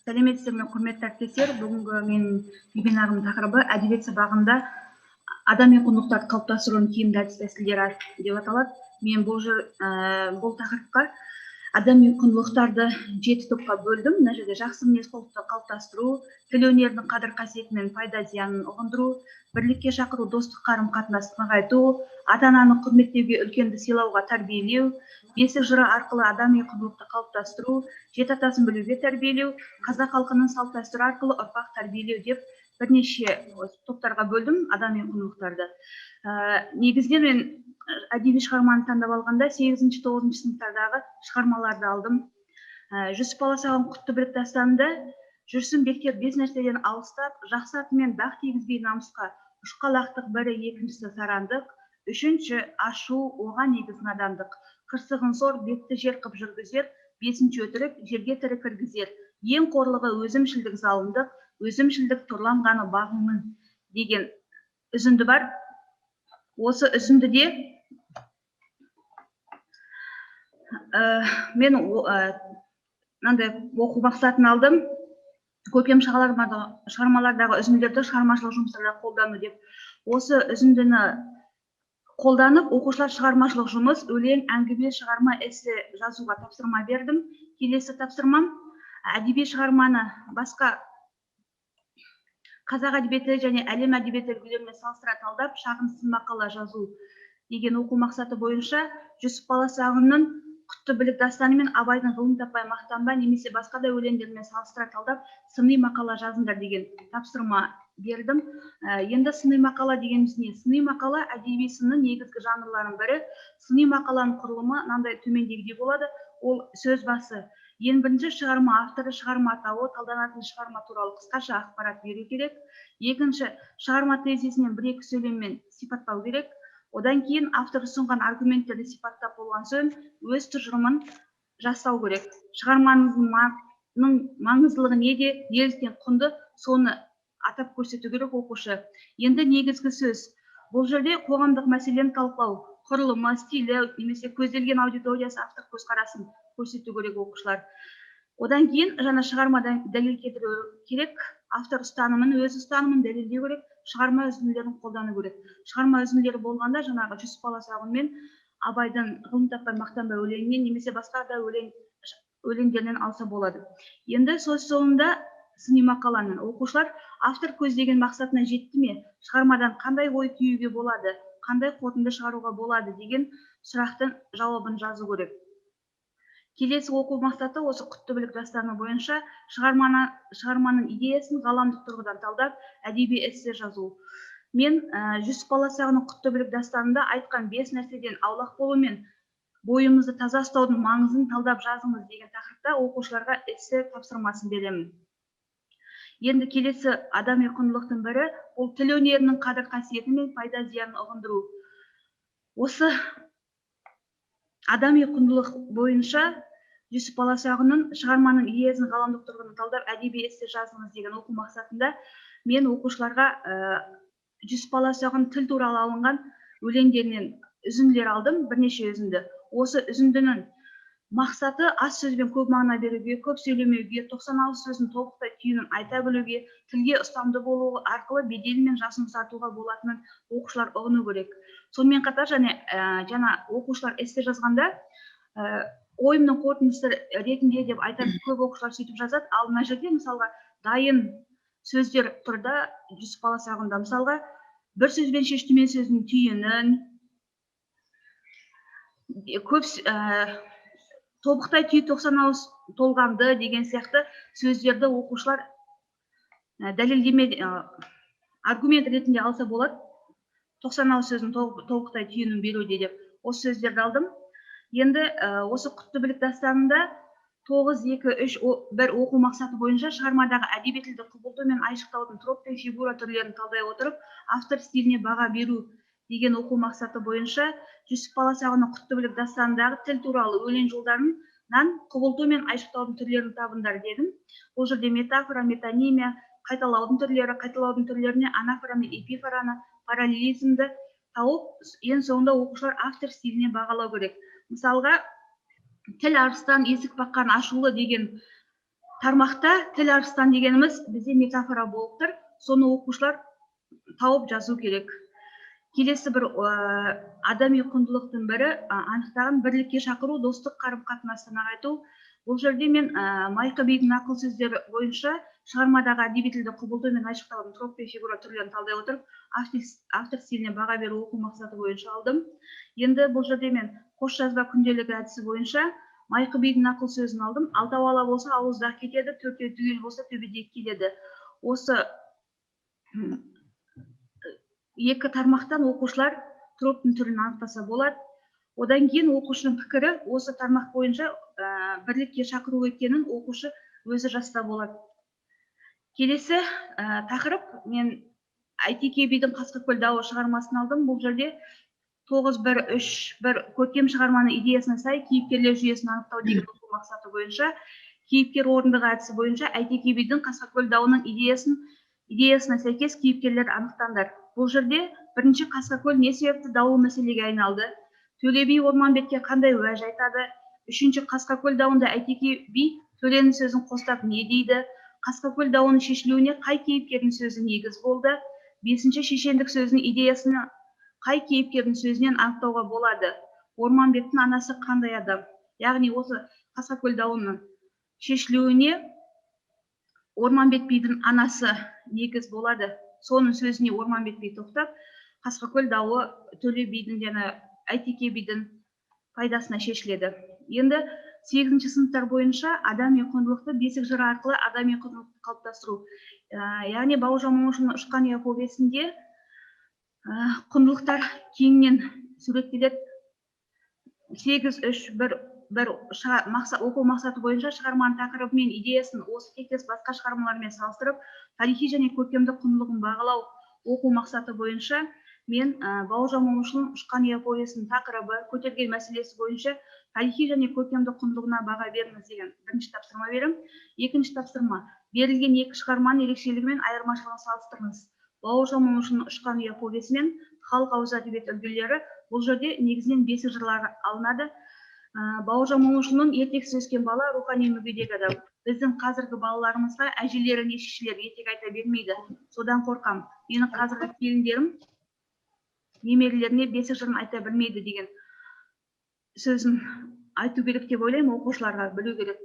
Сәлеметсіздер ме, құрметті әріптестер! Бүгінгі менің вебинарымның тақырыбы «Әдебиет сабағында адами құндылықтарды қалыптастырудың тиімді әдіс тәсілдері» деп аталады. Мен бұл тақырыпқа адами құндылықтарды жеті топқа бөлдім. Мына жерде жақсы мінез құлықты қалыптастыру, тіл өнерінің қадір қасиеті мен пайда зиянын ұғындыру, бірлікке шақыру, достық қарым қатынасты нығайту, ата ананы құрметтеуге, үлкенді сыйлауға тәрбиелеу, бесік жыры арқылы адами құндылықты қалыптастыру, жеті атасын білуге тәрбиелеу, қазақ халқының салт дәстүрі арқылы ұрпақ тәрбиелеу деп бірнеше топтарға бөлдім адами құндылықтарды. Негізінен мен әдеби шығарманы таңдап алғанда 8-ші, 9-шы сыныптардағы шығармаларды алдым. Жүсіп Баласағұн «Құтты білік» дастанында «Жүрсін бектер бес нәрседен алыстап, жақсы атымен дақ тигізбей намысқа, ұшқалақтық бірі, екіншісі сарандық, үшінші ашу, оған негіз надандық, қырсығын сор бетті жер қып жүргізер, бесінші өтірік жерге тірі кіргізер, ең қорлығы өзімшілдік залымдық, өзімшілдік торланғаны бағыңның» деген үзінді бар. Осы үзіндіде мен мынандай оқу мақсатын алдым: көркем шығармалардағы үзінділерді шығармашылық жұмыстарда қолдану деп. Осы үзіндіні қолданып, оқушылар шығармашылық жұмыс, өлең, әңгіме, шығарма, эссе жазуға тапсырма бердім. Келесі тапсырмам: әдеби шығарманы басқа қазақ әдебиеті және әлем әдебиеті үлгілерімен салыстыра талдап, шағын сын мақала жазу деген оқу мақсаты бойынша Жүсіп Баласағұнның «Құтты білік» дастаны мен Абайдың «Ғылым таппай мақтанба» немесе басқа да өлеңдерімен салыстыра талдап, сыни мақала жазыңдар деген тапсырма бердім. Енді сыни мақала дегеніміз не? Сыни мақала — әдеби сынның негізгі жанрларының бірі. Сыни мақаланың құрылымы мынандай, төмендегідей болады. Ол сөз басы. Ең бірінші шығарма авторы, шығарма атауы, талданатын шығарма туралы қысқаша ақпарат беру керек. Екінші, шығарма тезисінен бір екі сөйлеммен сипаттау керек. Одан кейін автор ұсынған аргументтерді сипаттап болған соң, өз тұжырымын жасау керек. Шығарманың маңыздылығы неде, неліктен құнды, соны атап көрсету керек оқушы. Енді негізгі сөз. Бұл жерде қоғамдық мәселені талқылау, құрылымы, стилі немесе көзделген аудиториясы, автор көзқарасын көрсету керек оқушылар. Одан кейін жаңа шығармадан дәлел келтіру керек, автор ұстанымын, өз ұстанымын дәлелдеу керек, шығарма үзінділерін қолдану керек. Шығарма үзінділері болғанда, жаңағы Жүсіп Баласағұн мен Абайдың «Ғылым таппай мақтанба» өлеңінен немесе басқа да өлеңдерінен алса болады. Енді сөз соңында сыни мақаланың оқушылар автор көздеген мақсатына жетті ме, шығармадан қандай ой түюге болады, қандай қорытынды шығаруға болады деген сұрақтың жауабын жазу керек. Келесі оқу мақсаты: осы «Құтты білік» дастаны бойынша шығарманың идеясын ғаламдық тұрғыдан талдап, әдеби эссе жазу. Мен Жүсіп Баласағұнның «Құтты білік» дастанында айтқан бес нәрседен аулақ болу мен бойымызды таза ұстаудың маңызын талдап жазыңыз деген тақырыпта оқушыларға эссе тапсырмасын беремін. Енді келесі адами құндылықтың бірі — ол тіл өнерінің қадір қасиеті мен пайда зиянын ұғындыру. Осы адами құндылық бойынша Жүсіп Баласағұнның шығарманың идеясын ғаламдық тұрғыдан талдап, әдеби эссе жазыңыз деген оқу мақсатында мен оқушыларға Жүсіп Баласағұн тіл туралы алынған өлеңдерінен үзінділер алдым, бірнеше үзінді. Осы үзіндінің мақсаты аз сөзбен көп мағына беруге, көп сөйлемеуге, 90 ауыз сөздің тобықтай түйінін айта білуге, тілге ұстамды болу арқылы беделі мен жасын ұзартуға болатынын оқушылар ұғыну керек. Сонымен қатар және жаңа оқушылар эссе жазғанда ойымның қорытындысы ретінде деп айтады, көп оқушылар сөйтіп жазады. Ал мына жерде, мысалға, дайын сөздер тұр да Жүсіп Баласағұнда. Мысалға, «бір сөзбен шеш түмен сөздің түйінін», көп «тобықтай түй 90 ауыз толғамды» деген сияқты сөздерді оқушылар дәлелдеме, аргумент ретінде алса болады. 90 ауыз сөздің тобықтай түйінін беруде деп осы сөздерді алдым. Енді осы «Құтты білік» дастанында 9, 2, 3, 1 оқу мақсаты бойынша шығармадағы әдеби тілді құбылту мен айшықтаудың троп пен фигура түрлерін талдай отырып, автор стиліне баға беру деген оқу мақсаты бойынша Жүсіп Баласағұнның «Құтты білік» дастанындағы тіл туралы өлең жолдарынан құбылту мен айшықтаудың түрлерін табыңдар дедім. Бұл жерде метафора, метонимия, қайталаудың түрлері, қайталаудың түрлеріне анафора мен эпифораны, параллелизмді тауып, ең соңында оқушылар автор стиліне бағалау керек. Мысалға, «Тіл арыстан, есік баққан ашулы» деген Тармақта тіл арыстан дегеніміз бізде метафора болып тұр, соны оқушылар тауып жазу керек. Келесі бір адами құндылықтың бірі анықтаған бірлікке шақыру, достық қарым қатынасты нығайту. Бұл жерде мен Майқы бидің нақыл сөздері бойынша шығармадағы әдеби тілді құбылту мен айшықтаудың троп пен фигура түрлерін талдай отырып, автор стиліне баға беру оқу мақсаты бойынша алдым. Енді бұл жерде мен қос жазба күнделігі әдісі бойынша Майқы бидің нақыл сөзін алдым. Алтау ала болса, ауызда кетеді, төртеу түгел болса, төбеде келеді. Осы екі тармақтан оқушылар троптың түрін анықтаса болады. Одан кейін оқушының пікірі осы тармақ бойынша бірлікке шақыру екенін оқушы өзі жазса болады. Келесі тақырып, мен Әйтеке бидің «Қасқыркөл дауы» шығармасын алдым. Бұл жерде 9.1.3.1 көркем шығарманың идеясына сай кейіпкерлер жүйесін анықтау деген оқу мақсаты бойынша кейіпкер орындығы әдісі бойынша Әйтеке бидің «Қасқыркөл дауының» идеясына сәйкес кейіпкерлер анықтаңдар. Бұл жерде бірінші, Қасқыркөл не себепті даулы мәселеге айналды? Төле би Орманбетке қандай уәж айтады? Үшінші, Қасқыркөл дауында Әйтеке би Төленің сөзін қостап не дейді? Қасқыркөл дауының шешілуіне қай кейіпкердің сөзі негіз болды? Бесінші, шешендік сөзінің идеясын қай кейіпкердің сөзінен анықтауға болады? Орманбеттің анасы қандай адам? Яғни осы Қасқыркөл дауының шешілуіне Орманбет бидің анасы негіз болады. Соның сөзіне Орманбет би тоқтап, Қасқыркөл дауы Төле бидің және Әйтеке бидің пайдасына шешіледі. Енді сегізінші сыныптар бойынша адами құндылықты бесік жыры арқылы адами құндылықты қалыптастыру. Яғни Бауыржан Момышұлының «Ұшқан ұя» повесінде құндылықтар кеңінен суреттеледі. 8.3.1.1 оқу мақсаты бойынша шығарманың тақырыбы мен идеясын осы тектес басқа шығармалармен салыстырып, тарихи және көркемдік құндылығын бағалау оқу мақсаты бойынша мен Бауыржан Момышұлының «Ұшқан ұя» повесінің тақырыбы, көтерген мәселесі бойынша тарихи және көркемдік құндылығына баға беріңіз деген бірінші тапсырма беремін. Екінші тапсырма: берілген екі шығарманың ерекшелігі мен айырмашылығын салыстырыңыз. Бауыржан Момышұлының «Ұшқан ұя» повесі мен халық ауыз әдебиеті үлгілері, бұл жерде негізінен бесік жырлары алынады. Бауыржан Момышұлының ертегісіз өскен бала — рухани мүгедек адам. Біздің қазіргі балаларымызға әжелері не шешелері ертегі айта бермейді, содан қорқам. Менің қазіргі келіндерім немерелеріне бесік жырын айта білмейді деген сөзін айту керек деп ойлаймын, оқушыларға білу керек.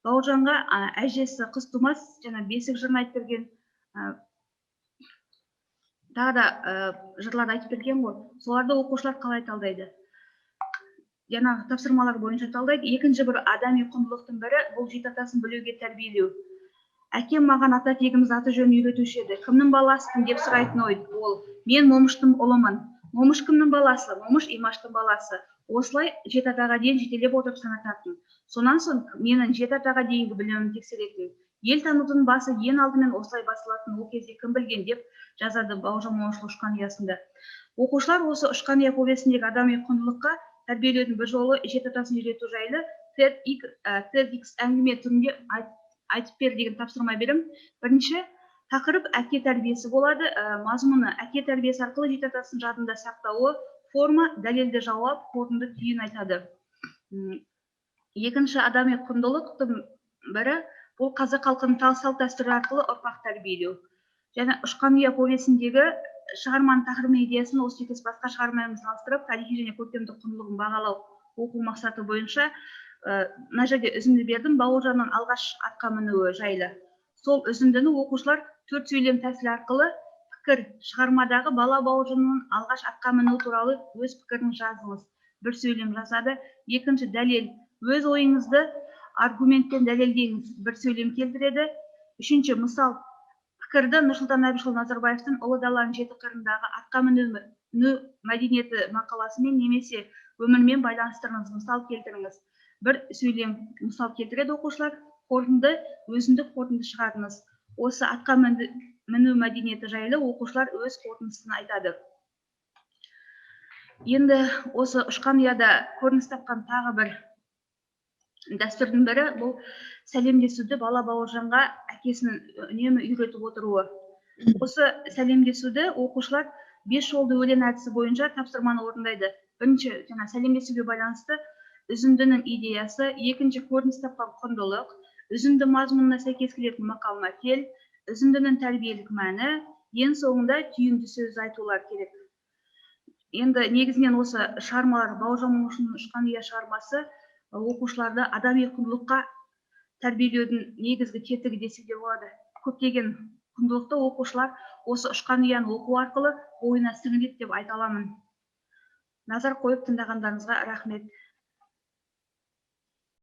Бауыржанға әжесі Қыз Тумас жаңа бесік жырын айтып берген, тағы да жырларды айтып берген ғой. Соларды оқушылар қалай талдайды? Жаңағы тапсырмалар бойынша талдайды. Екінші бір адами құндылықтың бірі — бұл жеті атасын білуге тәрбиелеу. Әкем маған ата тегіміз, аты жөнін үйретуші еді. «Кімнің баласысың?» — деп сұрайтын ол. «Мен Момыштың ұлымын». «Момыш кімнің баласы?» «Момыш Имаштың баласы». Осылай жеті атаға дейін жетелеп отырып санататын. Сонан соң менің жеті атаға дейінгі білімімді тексеретін. Ел танудың басы ең алдымен осылай басылатын ол кезде кім білген, деп жазады Бауыржан Момышұлы «Ұшқан ұясында». Оқушылар осы «Ұшқан ұя» повесіндегі адами құндылыққа тәрбиелеудің бір жолы жеті атасын үйрету жайлы TEDx әңгіме түрінде айтып бер деген тапсырма беремін. Бірінші тақырып әке тәрбиесі болады. Мазмұны әке тәрбиесі арқылы жеті атасын жадында сақтауы, форма дәлелді жауап, қорытынды түйін айтады. Екінші адами құндылықтың бірі — бұл қазақ халқының салт дәстүрі арқылы ұрпақ тәрбиелеу. Және «Ұшқан ұя» повесіндегі шығарманың тақырыбы мен идеясын осы тектес басқа шығармамен салыстырып, тарихи және көркемдік құндылығын бағалау оқу мақсаты бойынша мына жерде үзінді бердім, Бауыржанның алғаш атқа мінуі жайлы. Сол үзіндіні оқушылар төрт сөйлем тәсілі арқылы пікір, шығармадағы бала Бауыржанның алғаш атқа мінуі туралы өз пікірін жазыңыз, бір сөйлем жазады. Екінші дәлел, өз ойыңызды аргументпен дәлелдеңіз, бір сөйлем келтіреді. Үшінші мысал, пікірді Нұрсұлтан Әбішұлы Назарбаевтың «Ұлы даланың жеті қырындағы атқа міну мәдениеті» мақаласымен немесе өмірмен байланыстырыңыз, мысал келтіріңіз, бір сөйлем мысал келтіреді оқушылар. Қорытынды, өзіндік қорытынды шығарыңыз. Осы атқа міну мәдениеті жайлы оқушылар өз қорытындысын айтады. Енді осы «Ұшқан ұяда» көрініс тапқан тағы бір дәстүрдің бірі — бұл сәлемдесуді бала Бауыржанға әкесінің үнемі үйретіп отыруы. Осы сәлемдесуді оқушылар бес жолды өлең әдісі бойынша тапсырманы орындайды. Бірінші, жаңа сәлемдесуге байланысты үзіндінің идеясы, екінші, көрініс тапқан құндылық, Үзінді мазмұнына сәйкес келетін мақал-мәтел, үзіндінің тәрбиелік мәні, ең соңында түйінді сөз айтулар керек. Енді негізінен осы шығармалар, Бауыржан Момышұлының «Ұшқан ұя» шығармасы оқушыларды адами құндылыққа тәрбиелеудің негізгі тетігі десе де болады. Көптеген құндылықты оқушылар осы «Ұшқан ұяны» оқу арқылы бойына сіңіреді деп айта аламын. Назар қойып тыңдағандарыңызға рахмет.